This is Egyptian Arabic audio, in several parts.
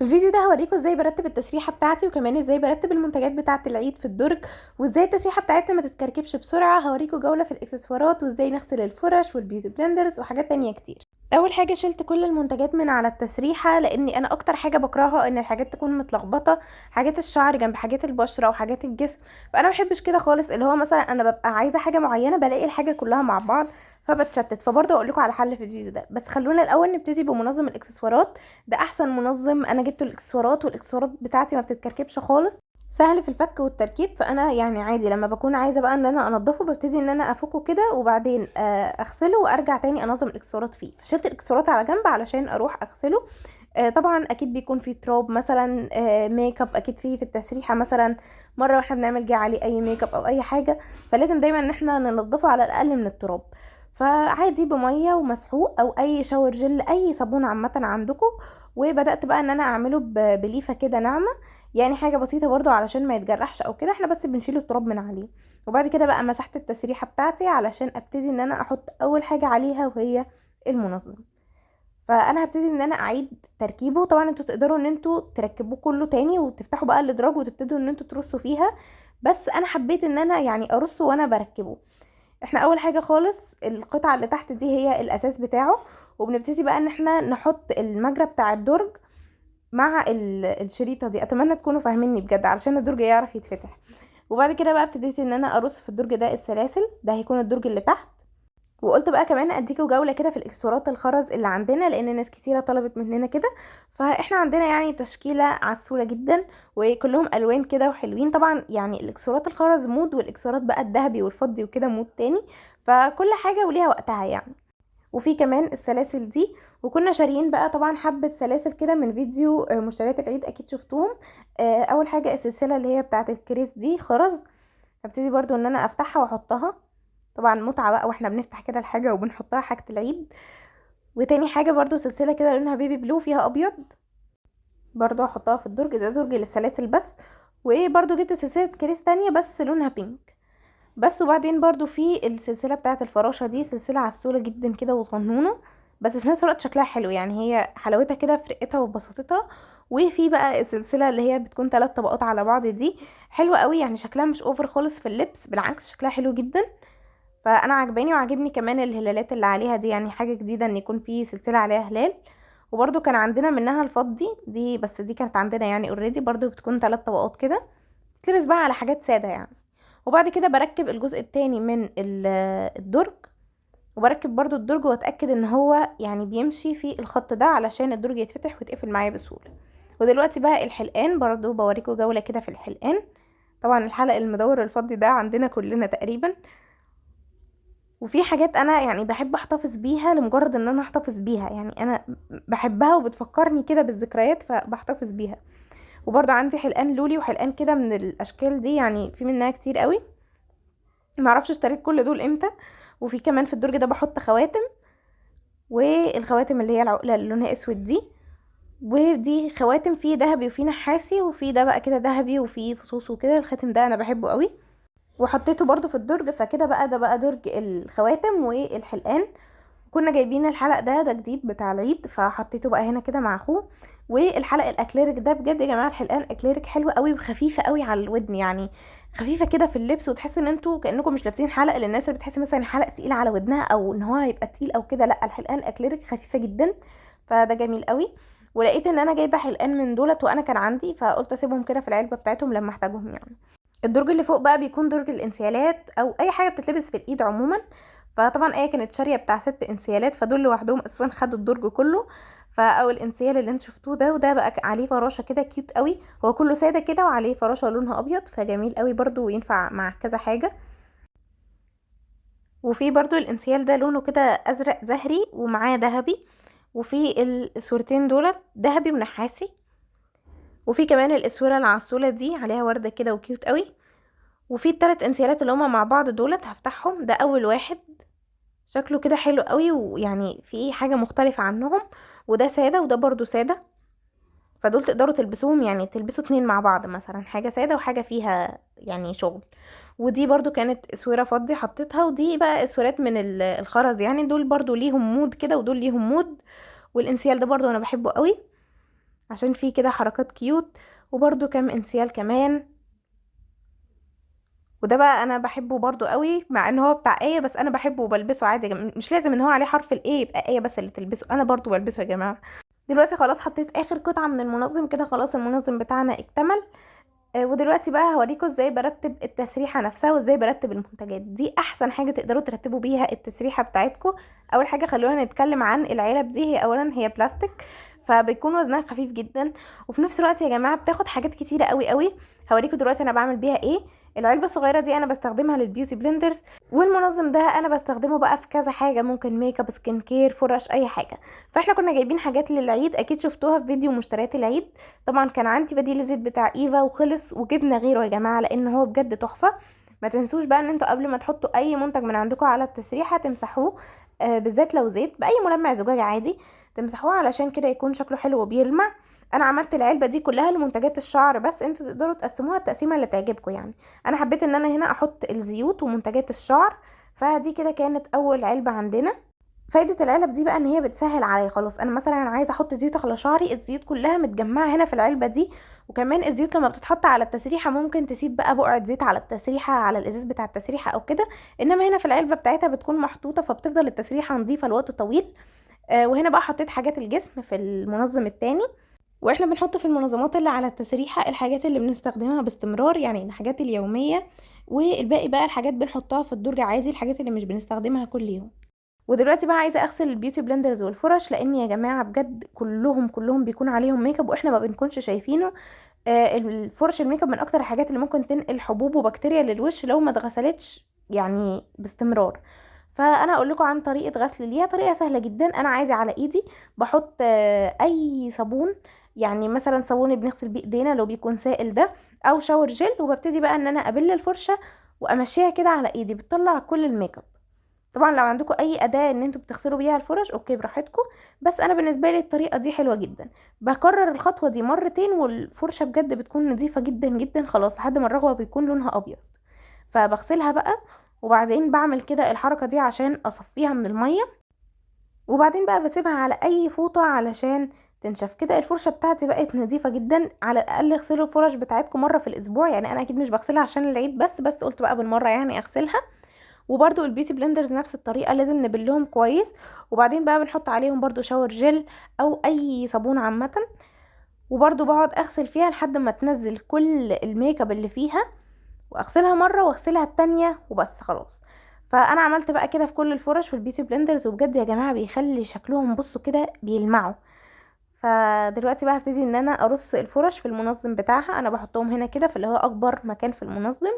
في الفيديو ده هوريكم ازاي برتب التسريحه بتاعتي، وكمان ازاي برتب المنتجات بتاعه العيد في الدرج، وازاي التسريحه بتاعتنا ما تتكركبش بسرعة. هوريكم جولة في الاكسسوارات وازاي نغسل الفرش وال beauty blenders وحاجات تانية كتير. اول حاجة شلت كل المنتجات من على التسريحه، لاني انا اكتر حاجة بكرهها ان الحاجات تكون متلخبطه، حاجات الشعر جنب حاجات البشرة وحاجات الجسم، فانا ما بحبش كده خالص. اللي هو مثلا انا ببقى عايزه حاجة معينة بلاقي الحاجة كلها مع بعض فبتشتت. فبرضه اقول لكم على حل في الفيديو ده، بس خلونا الاول نبتدي بمنظم الاكسسوارات. ده احسن منظم انا جبته الاكسسوارات، والاكسسوارات بتاعتي ما بتتكركبش خالص، سهل في الفك والتركيب. فانا يعني عادي لما بكون عايزه بقى ان انا انضفه ببتدي ان انا افكه كده وبعدين اغسله وارجع تاني انظم الاكسسوارات فيه. فشلت الاكسسوارات على جنب علشان اروح اغسله. طبعا اكيد بيكون فيه تراب مثلا، ميك اب اكيد فيه في التسريحه مثلا، مرة واحنا بنعمل جه عليه اي ميك اب او اي حاجة، فلازم دايما ان احنا ننضفه على الاقل من التراب. فعادي بميه ومسحوق او اي shower gel، اي صابون عامة عندكم. وبدات بقى ان انا اعمله بليفه كده ناعمة، يعني حاجة بسيطة برضو علشان ما يتجرحش او كده، احنا بس بنشيل التراب من عليه. وبعد كده بقى مسحت التسريحه بتاعتي علشان ابتدي ان انا احط اول حاجة عليها وهي المنظم. فانا هبتدي ان انا اعيد تركيبه. طبعا انتوا تقدروا ان انتوا تركبوه كله تاني وتفتحوا بقى الادراج وتبتدوا ان انتوا ترصوا فيها، بس انا حبيت ان انا يعني ارصه وانا بركبه. احنا اول حاجة خالص القطعة اللي تحت دي هي الاساس بتاعه، وبنبتدي بقى ان احنا نحط المجرى بتاع الدرج مع الشريطه دي. اتمنى تكونوا فاهميني بجد علشان الدرج يعرف يتفتح. وبعد كده بقى ابتديت ان انا ارص في الدرج ده السلاسل، ده هيكون الدرج اللي تحت. وقلت بقى كمان اديكوا جولة كده في الاكسسوارات الخرز اللي عندنا، لان ناس كتيرة طلبت مننا كده. فاحنا عندنا يعني تشكيله عسوله جدا وكلهم الوان كده وحلوين. طبعا يعني الاكسسوارات الخرز mood، والاكسسوارات بقى الذهبي والفضي وكده mood تاني، فكل حاجة وليها وقتها يعني. وفي كمان السلاسل دي، وكنا شاريين بقى طبعا حبه سلاسل كده من فيديو مشتريات العيد اكيد شفتوهم. اول حاجة السلسلة اللي هي بتاعه الكريس دي خرز، هبتدي برضو ان انا افتحها واحطها. طبعا متعه بقى واحنا بنفتح كده الحاجة وبنحطها حاجة العيد. وتاني حاجة برضو سلسلة كده لونها baby blue فيها ابيض، برضو هحطها في الدرج ده، درج للسلاسل بس. وبرضو جبت سلسلة كريس تانية بس لونها pink بس. وبعدين برضو في السلسلة بتاعه الفراشة دي، سلسلة عسوله جدا كده وصغنونه، بس في نفس الوقت شكلها حلو، يعني هي حلاوتها كده في رقتها وبساطتها. وفي بقى السلسلة اللي هي بتكون 3 طبقات على بعض دي، حلوة قوي، يعني شكلها مش over خالص في اللبس، بالعكس شكلها حلو جدا. فانا عجباني، وعجبني كمان الهلالات اللي عليها دي، يعني حاجة جديدة ان يكون في سلسلة عليها هلال. وبرده كان عندنا منها الفضي دي، بس دي كانت عندنا يعني already، برده بتكون 3 طبقات كده، تلبس بقى على حاجات ساده يعني. وبعد كده بركب الجزء التاني من الدرج، وبركب برضو الدرج واتاكد ان هو يعني بيمشي في الخط ده علشان الدرج يتفتح ويتقفل معايا بسهولة. ودلوقتي بقى الحلقان، برضو بوريكم جولة كده في الحلقان. طبعا الحلق المدور الفضي ده عندنا كلنا تقريبا. وفي حاجات انا يعني بحب احتفظ بيها لمجرد ان انا احتفظ بيها، يعني انا بحبها وبتفكرني كده بالذكريات فبحتفظ بيها. وبرضو عندي حلقان لولي وحلقان كده من الاشكال دي، يعني في منها كتير قوي، معرفش اشتريت كل دول امتى. وفي كمان في الدرج ده بحط خواتم، والخواتم اللي هي العقلة اللي لونها اسود دي، ودي خواتم فيه ذهبي وفيه نحاسي، وفي ده بقى كده ذهبي وفيه فصوص وكده. الخاتم ده انا بحبه قوي وحطيته برضو في الدرج. فكده بقى ده بقى درج الخواتم والحلقان. كنا جايبين الحلق ده، ده جديد بتاع العيد، فحطيته بقى هنا كده مع اخوه. والحلق الاكليريك ده بجد يا جماعة الحلقان اكليريك حلوة قوي وخفيفة قوي على الودن، يعني خفيفة كده في اللبس، وتحسوا ان انتوا كانكم مش لابسين حلق. للناس اللي بتحس مثلا حلق تقيل على ودنها او ان هو هيبقى تقيل او كده، لا الحلقان الاكليريك خفيفة جدا، فده جميل قوي. ولقيت ان انا جايبه حلقان من دولت وانا كان عندي، فقلت اسيبهم كده في العلبة بتاعتهم لما احتاجهم يعني. الدرج اللي فوق بقى بيكون درج الانسيالات او اي حاجة بتتلبس في الايد عموما. فطبعا ايه كانت شاريه بتاع 6 انسيالات، فدول لوحدهم اساسا خدوا الدرج كله. فاول انسيال اللي انتوا شفتوه ده، وده بقى عليه فراشه كده cute قوي، هو كله ساده كده وعليه فراشه لونها ابيض، فجميل قوي برضو وينفع مع كذا حاجة. وفي برضو الانسيال ده لونه كده ازرق زهري ومعاه ذهبي، وفي الاسورتين دولت ذهبي ونحاسي. وفي كمان الاسوره العسوله دي عليها ورده كده و cute قوي. وفي التلات انسيالات اللي هما مع بعض دولت هفتحهم. ده اول واحد شكله كده حلو قوي، ويعني في حاجة مختلفة عنهم. وده ساده وده برضو ساده، فدول تقدروا تلبسوهم، يعني تلبسوا 2 مع بعض مثلا، حاجة ساده وحاجه فيها يعني شغل. ودي برضو كانت اسورة فضي حطيتها. ودي بقى اسورات من الخرز، يعني دول برضو ليهم mood كده ودول ليهم mood. والانسيال ده برضو انا بحبه قوي. عشان فيه كده حركات cute، وبرده كام انسيال كمان. وده بقى انا بحبه برده قوي، مع ان هو بتاع ايه بس انا بحبه وبلبسه عادي يا جماعة. مش لازم ان هو عليه حرف ال A يبقى ايه بس اللي تلبسه، انا برده بلبسه يا جماعة. دلوقتي خلاص حطيت اخر قطعه من المنظم كده، خلاص المنظم بتاعنا اكتمل. ودلوقتي بقى هوريكم ازاي برتب التسريحه نفسها وازاي برتب المنتجات. دي احسن حاجة تقدروا ترتبوا بيها التسريحه بتاعتكم. اول حاجة خلونا نتكلم عن العلب دي. هي اولا هي بلاستيك، فبيكون وزنها خفيف جدا، وفي نفس الوقت يا جماعة بتاخد حاجات كتيرة قوي قوي. هوريكم دلوقتي انا بعمل بيها ايه. العلبة الصغيرة دي انا بستخدمها لل beauty blenders، والمنظم ده انا بستخدمه بقى في كذا حاجة، ممكن makeup، skin care، فرش، اي حاجة. فاحنا كنا جايبين حاجات للعيد، اكيد شفتوها في فيديو مشتريات العيد. طبعا كان عندي بديل زيت بتاع ايفا وخلص، وجبنا غيره يا جماعة لان هو بجد تحفة. ما تنسوش بقى ان انتوا قبل ما تحطوا اي منتج من عندكم على التسريحه تمسحوه، بالذات لو زيت باي ملمع زجاج عادي تمسحوه علشان كده يكون شكله حلو وبيلمع. انا عملت العلبة دي كلها لمنتجات الشعر، بس انتوا تقدروا تقسموها التقسيمه اللي تعجبكم. يعني انا حبيت ان انا هنا احط الزيوت ومنتجات الشعر، فدي كده كانت اول علبة عندنا. فايده العلب دي بقى ان هي بتسهل عليا. خلاص انا مثلا عايزه احط زيوت على شعري، الزيوت كلها متجمعه هنا في العلبة دي. وكمان الزيوت لما بتتحط على التسريحه ممكن تسيب بقى بقعة زيت على التسريحه، على الازاز بتاع التسريحه او كده، انما هنا في العلبة بتاعتها بتكون محطوطة، فبتفضل التسريحه نظيفة لوقت طويل. وهنا بقى حطيت حاجات الجسم في المنظم التاني. واحنا بنحط في المنظمات اللي على التسريحه الحاجات اللي بنستخدمها باستمرار، يعني الحاجات اليومية، والباقي بقى الحاجات بنحطها في الدرج عادي، الحاجات اللي مش بنستخدمها كل يوم. ودلوقتي بقى عايزه اغسل ال beauty blenders والفرش، لان يا جماعة بجد كلهم بيكون عليهم ميك اب واحنا ما بنكونش شايفينه. الفرش الميك اب من اكتر الحاجات اللي ممكن تنقل حبوب وبكتيريا للوش لو ما اتغسلتش يعني باستمرار. فانا اقول لكم عن طريقه غسل ليها، طريقه سهلة جدا. انا عايزه على ايدي بحط اي صابون، يعني مثلا صابون بنغسل بيه ايدينا لو بيكون سائل ده، او shower gel، وببتدي بقى ان انا ابل الفرشة وامشيها كده على ايدي، بتطلع كل الميك اب. طبعا لو عندكم اي اداه ان انتوا بتغسلوا بيها الفرش okay براحتكم، بس انا بالنسبة لي الطريقة دي حلوة جدا. بكرر الخطوة دي مرتين والفرشه بجد بتكون نظيفة جدا جدا، خلاص لحد ما الرغوه بيكون لونها ابيض. فبغسلها بقى، وبعدين بعمل كده الحركة دي عشان اصفيها من المية، وبعدين بقى بسيبها على اي فوطه علشان تنشف. كده الفرشة بتاعتي بقت نظيفة جدا. على الاقل اغسلوا الفرش بتاعتكم مرة في الاسبوع، يعني انا اكيد مش بغسلها عشان العيد بس قلت بقى بالمرة يعني اغسلها. وبرده ال beauty blenders نفس الطريقة، لازم نبلهم كويس، وبعدين بقى بنحط عليهم برده shower gel او اي صابون عامة، وبرده بقعد اغسل فيها لحد ما تنزل كل الميك اب اللي فيها، واغسلها مرة واغسلها التانية وبس خلاص. فانا عملت بقى كده في كل الفرش وال beauty blenders، وبجد يا جماعة بيخلي شكلهم بصوا كده بيلمعوا. فدلوقتي بقى هبتدي ان انا ارص الفرش في المنظم بتاعها. انا بحطهم هنا كده في اللي هو اكبر مكان في المنظم.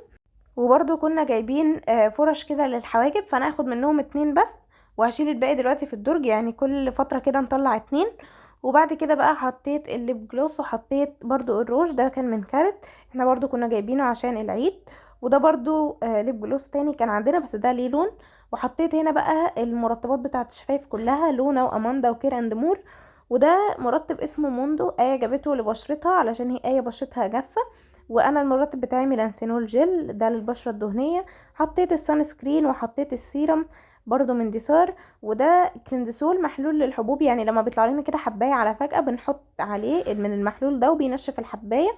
وبرده كنا جايبين فرش كده للحواجب، فانا هاخد منهم 2 بس وهشيل الباقي دلوقتي في الدرج، يعني كل فترة كده نطلع 2. وبعد كده بقى حطيت ال lip gloss، وحطيت برده الروج ده كان من كارت، احنا برده كنا جايبينه عشان العيد. وده برده lip gloss تاني كان عندنا بس ده ليه لون. وحطيت هنا بقى المرطبات بتاعه الشفايف كلها، لونا واماندا وكير اند مور. وده مرطب اسمه موندو، آية جابته لبشرتها علشان هي آية بشرتها جافة، وانا المرطب بتاعي ميلانسينول جل ده للبشرة الدهنية. حطيت ال sunscreen وحطيت السيرم برضو من ديسار، وده كليندسول محلول للحبوب، يعني لما بيطلع لنا كده حباية على فجأة بنحط عليه من المحلول ده وبينشف الحباية.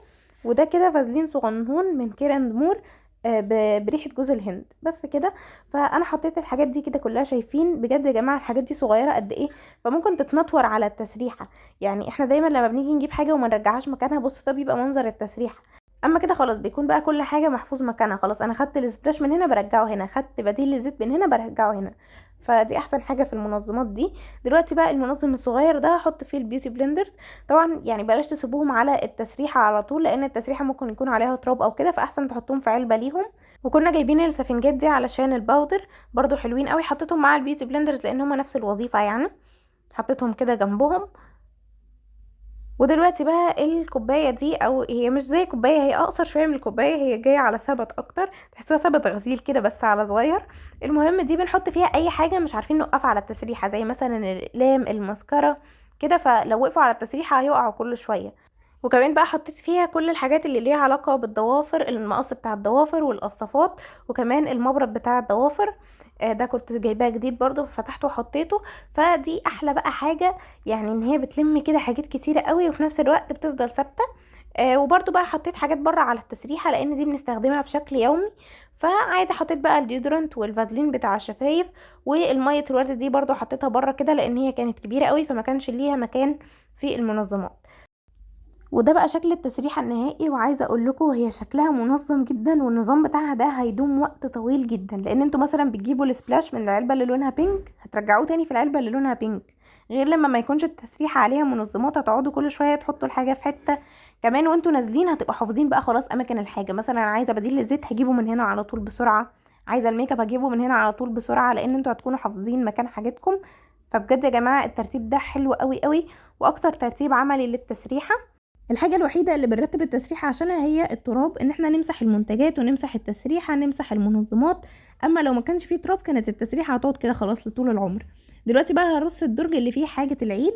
وده كده فازلين صغنون من كير اند مور، بريحة جوز الهند بس كده. فانا حطيت الحاجات دي كده كلها، شايفين بجد يا جماعة الحاجات دي صغيرة قد ايه، فممكن تتنطور على التسريحة. يعني احنا دايما لما بنيجي نجيب حاجة وما نرجعهاش مكانها، بص ده بيبقى منظر التسريحة. اما كده خلاص بيكون بقى كل حاجة محفوظ مكانها، خلاص انا خدت ال splash من هنا برجعه هنا، خدت بديل الزيت من هنا برجعه هنا. فدي احسن حاجة في المنظمات دي. دلوقتي بقى المنظم الصغير ده هحط فيه ال beauty blenders. طبعا يعني بلاش تسيبوهم على التسريحه على طول، لان التسريحه ممكن يكون عليها تراب او كده، فاحسن تحطوهم في علبة ليهم. وكنا جايبين السفنجات دي علشان ال powder، برضو حلوين قوي، حطيتهم مع ال beauty blenders لان هما نفس الوظيفة يعني، حطيتهم كده جنبهم. ودلوقتي بقى الكوباية دي، او هي مش زي كوباية، هي اقصر شوية من الكوباية، هي جاية على سبت اكتر، تحسوها سبت غسيل كده بس على صغير. المهم دي بنحط فيها اي حاجة مش عارفين نوقفها على التسريحه، زي مثلا الاقلام، المسكره كده، فلو وقفوا على التسريحه هيقعوا كل شوية. وكمان بقى حطيت فيها كل الحاجات اللي ليها علاقة بالضوافر، المقص بتاع الضوافر والقصافات، وكمان المبرد بتاع الضوافر. ده كنت جايباه جديد برضو ففتحته وحطيته. فدي احلى بقى حاجة، يعني ان هي بتلم كده حاجات كتيرة قوي وفي نفس الوقت بتفضل ثابتة. وبرضو بقى حطيت حاجات بره على التسريحة لان دي بنستخدمها بشكل يومي. فعادي حطيت بقى ال deodorant والفازلين بتاع الشفايف، والمية الورد دي برضو حطيتها بره كده لان هي كانت كبيرة قوي فما كانش ليها مكان في المنظمات. وده بقى شكل التسريحة النهائي، وعايزة اقول لكم هي شكلها منظم جدا، والنظام بتاعها ده هيدوم وقت طويل جدا، لان انتوا مثلا بتجيبوا ال splash من العلبة اللي لونها pink هترجعوه تاني في العلبة اللي لونها pink، غير لما ما يكونش التسريحة عليها منظمات هتقعدوا كل شوية تحطوا الحاجة في حتة. كمان وانتوا نازلين هتبقوا حافظين بقى خلاص اماكن الحاجة، مثلا عايزة بديل للزيت هجيبه من هنا على طول بسرعة، عايزة الميك اب هجيبه من هنا على طول بسرعة، لان انتوا هتكونوا حافظين مكان حاجتكم. فبجد يا جماعة الترتيب ده حلو قوي قوي، واكتر ترتيب عملي للتسريحة. الحاجة الوحيدة اللي بنرتب التسريحة عشانها هي التراب، ان احنا نمسح المنتجات ونمسح التسريحة نمسح المنظمات. اما لو ما كانش فيه تراب كانت التسريحة هتقعد كده خلاص لطول العمر. دلوقتي بقى هرص الدرج اللي فيه حاجة العيد.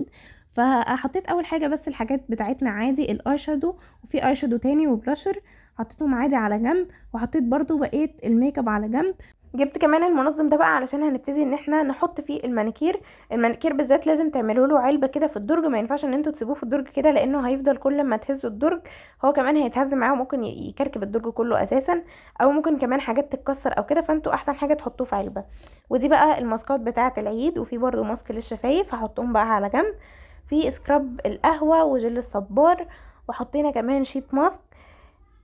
فحطيت اول حاجة بس الحاجات بتاعتنا عادي، ال eye shadow، وفي eye shadow تاني وبلاشر حطيتهم عادي على جنب، وحطيت برضو بقية الميك اب على جنب. جبت كمان المنظم ده بقى علشان هنبتدي ان احنا نحط فيه المانيكير. المانيكير بالذات لازم تعملوا له علبة كده في الدرج، ما ينفعش ان انتوا تسيبوه في الدرج كده لانه هيفضل كل ما تهزوا الدرج هو كمان هيتهز معاه، وممكن يكركب الدرج كله اساسا، او ممكن كمان حاجات تتكسر او كده، فانتوا احسن حاجة تحطوه في علبة. ودي بقى الماسكات بتاعه العيد، وفي برده ماسك للشفايف هحطهم بقى على جنب. في scrub القهوة وجل الصبار، وحطينا كمان sheet mask.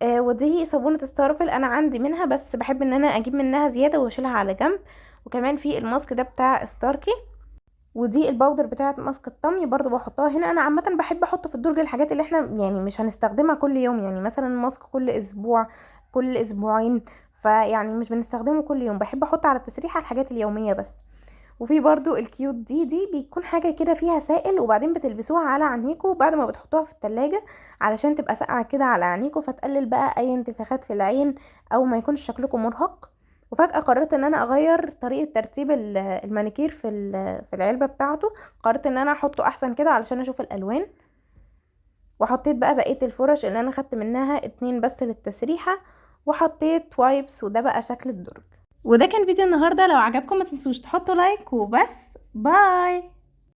ودي صابونة ستارفل انا عندي منها بس بحب ان انا اجيب منها زيادة واشيلها على جنب. وكمان في الماسك ده بتاع ستاركي، ودي ال powder بتاعه ماسك الطمي برضو بحطها هنا. انا عامة بحب احط في الدرج الحاجات اللي احنا يعني مش هنستخدمها كل يوم، يعني مثلا ماسك كل اسبوع كل اسبوعين، فيعني مش بنستخدمه كل يوم، بحب احط على التسريحه الحاجات اليومية بس. وفي برضو ال cute دي بيكون حاجة كده فيها سائل، وبعدين بتلبسوها على عينيكوا بعد ما بتحطوها في التلاجة علشان تبقى ساقعه كده على عينيكوا، فتقلل بقى اي انتفاخات في العين او ما يكونش شكلكم مرهق. وفجأة قررت ان انا اغير طريقة ترتيب المانيكير في العلبة بتاعته، قررت ان انا احطه احسن كده علشان اشوف الالوان. وحطيت بقى بقية الفرش اللي انا خدت منها 2 بس للتسريحة، وحطيت wipes، وده بقى شكل الدرج. وده كان فيديو النهاردة، لو عجبكم ما تنسوش تحطوا like، وبس، bye.